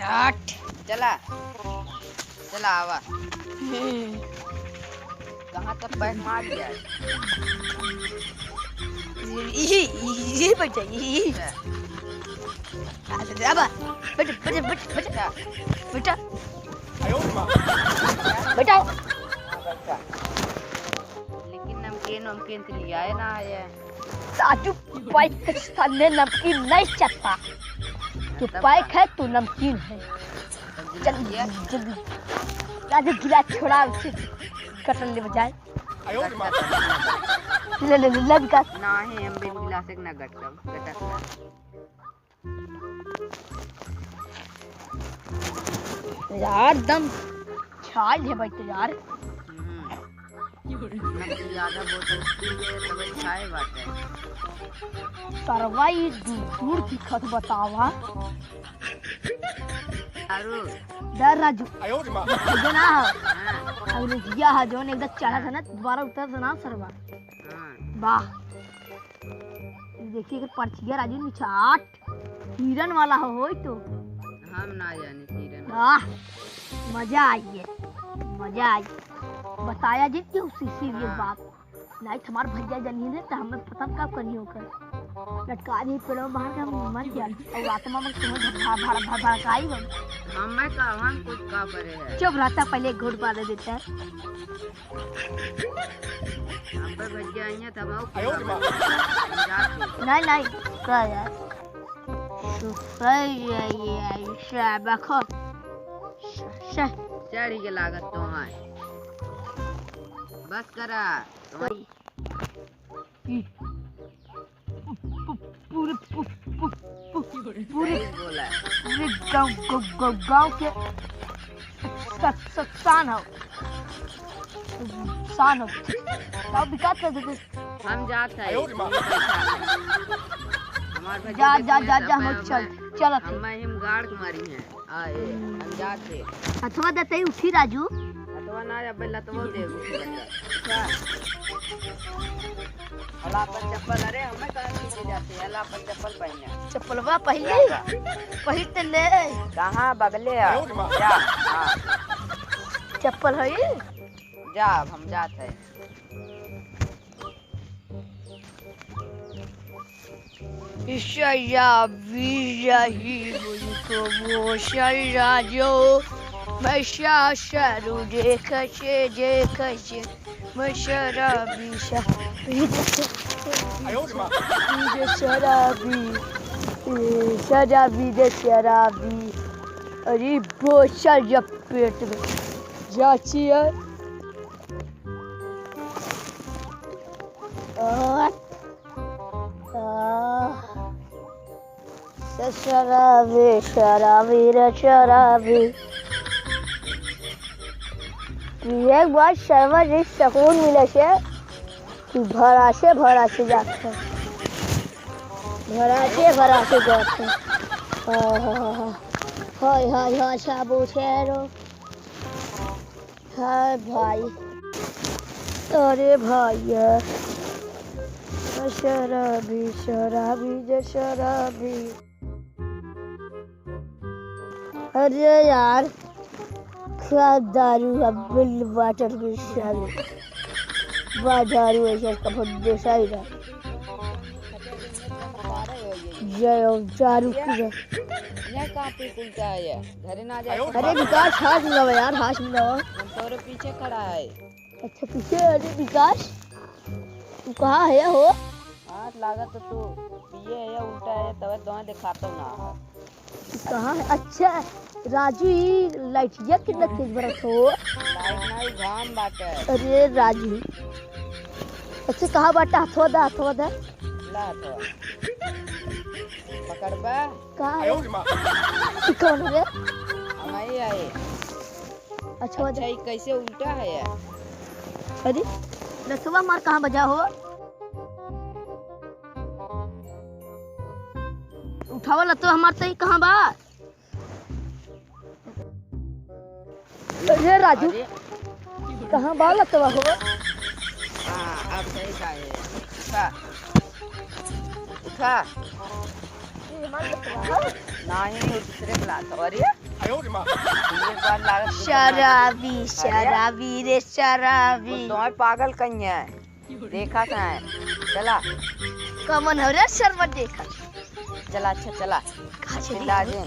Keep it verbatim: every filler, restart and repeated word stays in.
हट। चला, चला आवा। हम्म। कहाँ तक पैर मार दिया है? यही, यही बैठ जा, यही। अच्छा। अरे बाबा, बैठ, बैठ, बैठ, बैठ। अच्छा। बैठा। आयो रे माँ। बैठा। लेकिन नमकीन वमकीन तो लियाए ना आए। राजू, पैक के सामने नमकीन नहीं चलता। जो पैक है तो नमकीन है। चल जल्दी। राजू, गिलास छोड़ा, उसे गटर ले बजाए। ले, ले, ले, ले विकास। ना है, हम बिन गिलास के ना गटकम, गटक ना। यार, दम छाई है भाई तो यार। हम्म। नमकीन आधा बोतल पी ले, तब छाए बाटे। सरवा ई दू-, दूर दिखत बतावा। अरु। डर राजू। आयो रे माँ। ये ना हो। हाँ। अब रुकिया है, जौन एकदम चढ़ा था ना, दोबारा उतर था ना सरवा। हाँ। वाह। देखिए, एकर परछिया राजू निछाट। हिरन वाला हो, होई तो। हम ना जानी हिरन। आह, मजा आई है, मजा आई। बताया जिन कि उसी serious हाँ। बात। नहीं, हमार भैया जनिए ने, तो हमें पता का करी होकर। लटका दी पेड़ों बाहर के, हम मर गया। और आत्मा में तुम्हें भा-, भा-, भा-, भड़काई हम। हमें का, हम कुछ का करे है। चुप रहता, पहले एक घूंट पा दे देता है। अब्बे भैया आइए तब आओ। आयो रे माँ। नहीं, नहीं, का यार। सुपर ये, ये, ये, शाबा खो। श-, श-। चढ़ के लागत तो है। बस करा। सही। पू-, पू-, पूरे, पू-, पू-, पू-, पूरे, सही बोला। पूरे गाँव, ग-, ग-, गाँव के स-, स-, शान हो। शान हो। का विकास कर देते? हम जात है। आयो रे माँ। हमार भैया जा, के जा, जा, जा, हम चल, चल, अब हम, हम गाड़ के मारी हैं। आ, ए, हम जात है। हथवा देते ही उठी राजू। हथवा ना, अबे लतवा दे। अच्छा। हला अपन चप्पल, अरे हमें कहाँ खींचे जाते हैं, हला अपन चप्पल पहने। चप्पलवा पहले? जा, जा। पहिर ते ले। कहाँ बगले है? जा, हाँ। चप्पल है? जा, अब हम जात है। ईशा या वीजा ही मुझको वो शर्रा जो मैं शा शरू देखा शे देखा शे मैं शराबी शा वीजा शराबी ए, शराबी दे शराबी। अरे बहुत शर्रा पेट में जाची है। आ, आ, शराबी, शराबी रे शराबी। पिए के बाद सरवा जी सुकून मिले से कि भरासे, भरासे जात है। भरासे, भरासे जात है। हाँ, हाँ, हाँ, हाँ। हाय, हाय, हाय, साबू शेरो। हाय भाई, अरे भैया, शराबी, शराबी, जे शराबी। अरे यार, क्या दारू है, बिल बाटल की सारी। बा दारू ऐसे कब देसा ही ना। जय हो, दारू की जय। ये कहाँ पे उल्टा है? घरे ना जाए। अरे विकास, हाथ मिलावा यार, हाथ मिलावा। हम तोरे पीछे खड़ा है। अच्छा, पीछे, अरे विकास, तू कहाँ है हो? हाथ लागत तो तू पिए है, उल्टा है, तबे तो दिखाता ना है। तू कहाँ है? अच्छा, राजू, ई लाइटिया कितना तेज बरत हो? लाइट ना, ई घाम बाटे। अरे राजू, अच्छा, कहाँ बाटा? हथवा दा, हथवा दा। ला हथवा। पकड़बा? कहाँ है? आयो रे माँ। ई कौन है? हम आई आई। अच्छा, अच्छा, ई कैसे उल्टा है यार? अरे, लतवा मार कहाँ बजा हो? उठावा लतवा हमार, तई कहाँ बा? अरे राजू, अरे। कहाँ बा लतवा हो? हाँ, अब सही का है। उठा। उठा। ये हमार लतवा हो? नहीं, वो दूसरे के लात हो। अरे, एक बार लागत कुछ शराबी, अरे। शराबी रे, शराबी। कुछ दोय पागल कहीं है। देखा था है। चला। कमन हो रे शर्मा देखा। चला, अच्छा, चला। कहाँ चली चिल्ला गई? दे।